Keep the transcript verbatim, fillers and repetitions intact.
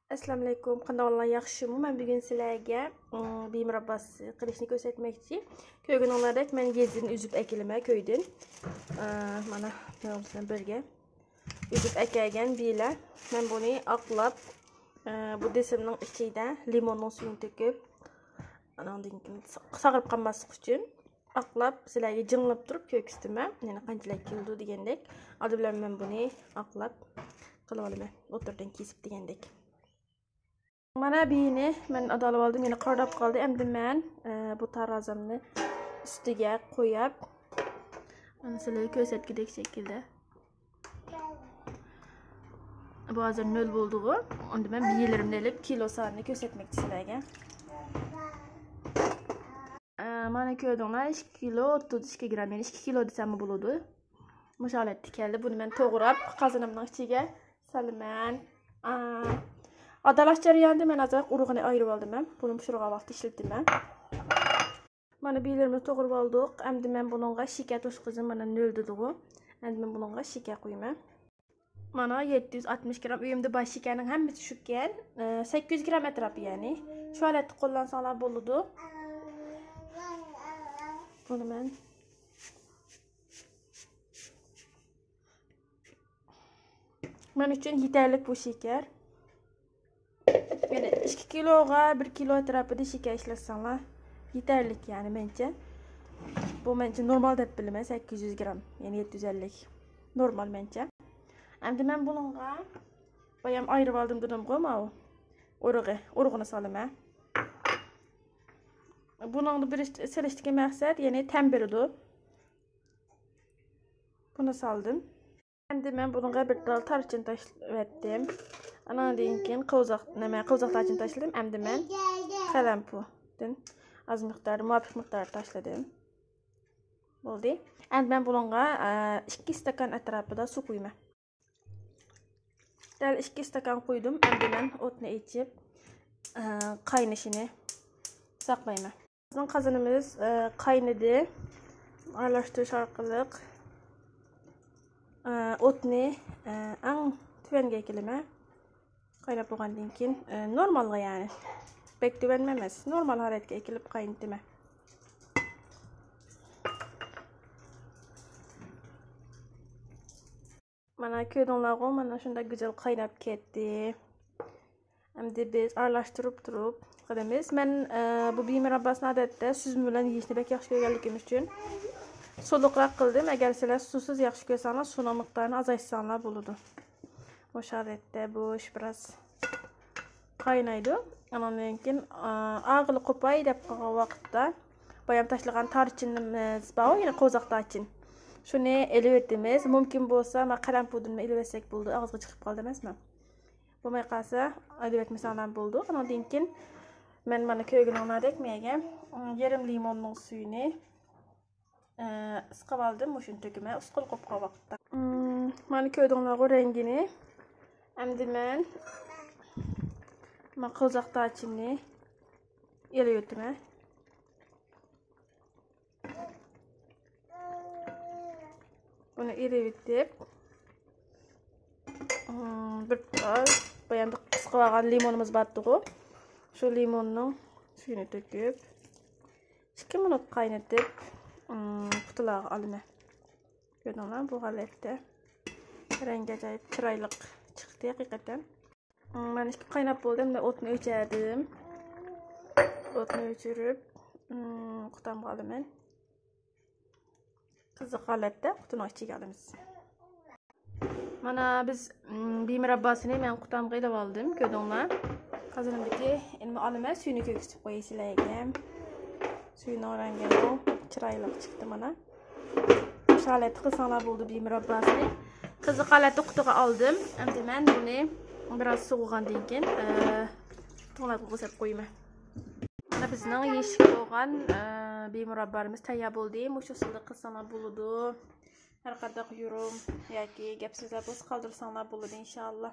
ئەسسالامۇئەلەيكۇم، قانداق ئەھۋالىڭلار، ياخشىمۇ؟ مەن بۈگۈن سىلەرگە، ئم، بىمۇرابباسى قىلىشنى كۆرسەتمەكچى. كۆرگىنىڭلاردەك، مەن يېزىدىن ئۈزۈپ ئەكېلىمەن، كۆيدىن. ئە، مانا، مېنىڭ بىلەن بىرگە ئۈزۈپ ئەكەلگەن بىلە. مەن بۇنى ئاقلاپ، ئە، بۇ دېسىمنىڭ ئىچىدە لىموننىڭ سۈيىنى تۆكۈپ، ئاناندىن كېيىن ساغ-، ساغرىپ قالماسلىق ئۈچۈن ئاقلاپ، سىلەرگە جىڭلاپ تۇرۇپ كۆرسىتىمەن. يەنە قانچىلىك كېلىدۇ دېگەندەك. ئالدى بىلەن مەن بۇنى ئاقلاپ قىلىۋالىمەن. ئوتتۇرىدىن كېسىپ دېگەندەك. مانا بىيىنى مەن ئادالىۋالدىم، يەنە قارىداپ قالدى. ئەمدى مەن، ئە، بۇ تارازامنى ئۈستىگە قويۇپ، مانا سىلەرگە كۆرسەتكۈدەك شەكىلدە. بۇ ھازىر نۆل بولدىغۇ. ئەمدى مەن بىيىلىرىمنى ئېلىپ، كىلو سانىنى كۆرسەتمەكچى سىلەرگە. ئە، مانا كۆردۈڭلار، ئىككى كىلو ئوتتۇز ئىككى گرام، يەنى ئىككى كىلو دېسەممۇ بولىدۇ. مۇشۇ ھالەتتە كەلدى. بۇنى مەن توغراپ، قازىنىمنىڭ ئىچىگە سالىمەن. ئا، ئادالاش جەريانىدا مەن ئازراق ئۇرۇغىنى ئايرىۋالدىم مەن. بۇنى پىشۇرغان ۋاقىتتا ئىشلىتىمەن. مانا بىيلىرىمىزنى توغرىۋالدۇق. ئەمدى مەن بۇنىڭغا شېكەر توشقۇزىمەن، مانا نۆل دېدىغۇ. ئەمدى مەن بۇنىڭغا شېكەر قۇيىمەن. مانا يەتتە يۈز ئاتمىش گرام، ئۆيۈمدە بار شېكەرنىڭ ھەممىسى شۇكەن. ئە، سەككىز يۈز گرام ئەتراپى يەنى. شۇ ھالەتتە قوللانساڭلار بولىدۇ. بۇنى مەن مەن ئۈچۈن يېتەرلىك بۇ شېكەر. يەنى ئىككى كىلوغا بىر كىلو ئەتراپىدا شېكەر ئىشلەتسەڭلار يېتەرلىك، يەنى مەنچە. بۇ مەنچە نورمال دەپ بىلىمەن، سەككىز يۈز گرام، يەنى يەتتە يۈز ئەللىك. نورمال مەنچە. ئەمدى مەن بۇنىڭغا بايام ئايرىۋالدىم دېدىمغۇ، ماۋۇ ئۇرۇغى، ئۇرۇغىنى سالىمەن. بۇنىڭدا بىر سېلىشتىكى مەقسەت، يەنى تەم بېرىدۇ. بۇنى سالدىم. ئەمدى مەن بۇنىڭغا بىر تال تارچىن تاشلىۋەتتىم. ئاناندىن كېيىن قوۋزاق، نېمە، قوۋزاق تارچىن تاشلىدىم. ئەمدى مەن قەلەمپۇردىن ئاز مىقداردا، مۇۋاپىق مىقداردا تاشلىدىم. بولدى. ئەمدى مەن بۇنىڭغا، ئە، ئىككى ئىستاكان ئەتراپىدا سۇ قۇيىمەن. دەل ئىككى ئىستاكان قۇيدۇم. ئەمدى مەن ئوتنى ئېچىپ، ئە، قاينىشىنى ساقلايمەن. بىزنىڭ قازىنىمىز، ئە، قاينىدى. ئارىلاشتۇرۇش ئارقىلىق، ئە، ئوتنى، ئە، ئەڭ تۆۋەنگە ئەكېلىمەن. قايناپ بولغاندىن كېيىن، ئە، نورمالغا، يەنى بەك تۆۋەنمۇ ئەمەس، نورمال ھالەتكە ئەكېلىپ قاينىتىمەن. مانا كۆردۈڭلارغۇ، مانا شۇنداق گۈزەل قايناپ كەتتى. ئەمدى بىز ئارىلاشتۇرۇپ تۇرۇپ قىلىمىز. مەن، ئە، بۇ بىمۇرابباسىنى ئادەتتە سۈزمە بىلەن يېيىشنى بەك ياخشى كۆرگەنلىكىم ئۈچۈن سۇلۇقراق قىلدىم. ئەگەر سىلەر سۇسىز ياخشى كۆرسەڭلار، سۇنىڭ مىقدارىنى ئازايتساڭلار بولىدۇ. مۇشۇ ھالەتتە بۇ ئىش بىراز قاينايدۇ. ئانىڭدىن كېيىن، ئا، ئاغىلى قوپاي دەپ قالغان ۋاقىتتا بايام تاشلىغان تارچىنىمىز بارغۇ، يەنە قوۋزاق تارچىن. شۇنى ئېلىۋېتىمىز. مۇمكىن بولسا، مانا قەلەمپۇردىنمۇ ئېلىۋەتسەك بولىدۇ، ئاغزىغا چىقىپ قالدى ئەمەسمۇ. بولماي قالسا، ئېلىۋەتمىسەڭلار بولىدۇ. ئانىڭدىن كېيىن مەن مانا كۆرگىنىڭلاردەك مەيگە، ئىم، يېرىم لىموننىڭ سۈيىنى، ئە، ئىسقىۋالدىم، مۇشۇنى تۆكىمەن، ئۇسقىلىق بولۇپ قالغان ۋاقىتتا. ئىم، مانا كۆردۈڭلارغۇ رەڭگىنى. ئەمدى مەن مانا قوۋزاق تارچىنىنى ئېلىۋېتىمەن. بۇنى ئېلىۋېتىپ، ئىم، بىر تال بايام ئىسقىۋالغان لىمونىمىز بارتتىغۇ، شۇ لىموننىڭ سۈيىنى تۆكۈپ، ئىككى مىنۇت قاينىتىپ، ئىم، قۇتىلارغا ئالىمەن. كۆردۈڭلار، بۇ ھالەتتە رەڭگى ئاجايىپ چىرايلىق چىقتى ھەقىقەتەن. مانا ئىككى قايناپ بولدى، ئەمدى ئوتنى ئۆچۈردۈم. ئوتنى ئۆچۈرۈپ، قۇتامغا ئالىمەن. قىزىق ھالەتتە قۇتىنىڭ ئىچىگە ئالىمىز. مانا بىز، بىمۇرابباسىنى مەن قۇتامغا ئېلىپ ئالدىم، كۆردۈڭلار. قازىنىمدىكى ئېلىمنى ئالىمەن، سۈيىنى كۆرگۈزۈپ قوياي سىلەرگە. سۈيىنىڭ رەڭگىمۇ چىرايلىق چىقتى مانا. مۇشۇ ھالەتتە قىلساڭلار بولدى بىمۇرابباسىنى. قىزىق ھالەتتە قۇتىغا ئالدىم. ئەمدى مەن بۇنى بىراز سوغۇغاندىن كېيىن، ئە، توڭلاپ قويۇپ قويىمەن. مانا بىزنىڭ يېشىللىك بولغان، ئە، بىمۇراببالىرىمىز تەييار بولدى. مۇشۇ ئۇسۇلدا قىلساڭلار بولىدۇ. ھەر قانداق يۇرۇم ياكى گەپ سۆزلەر بولسا قالدۇرساڭلار بولىدۇ ئىنشاللا.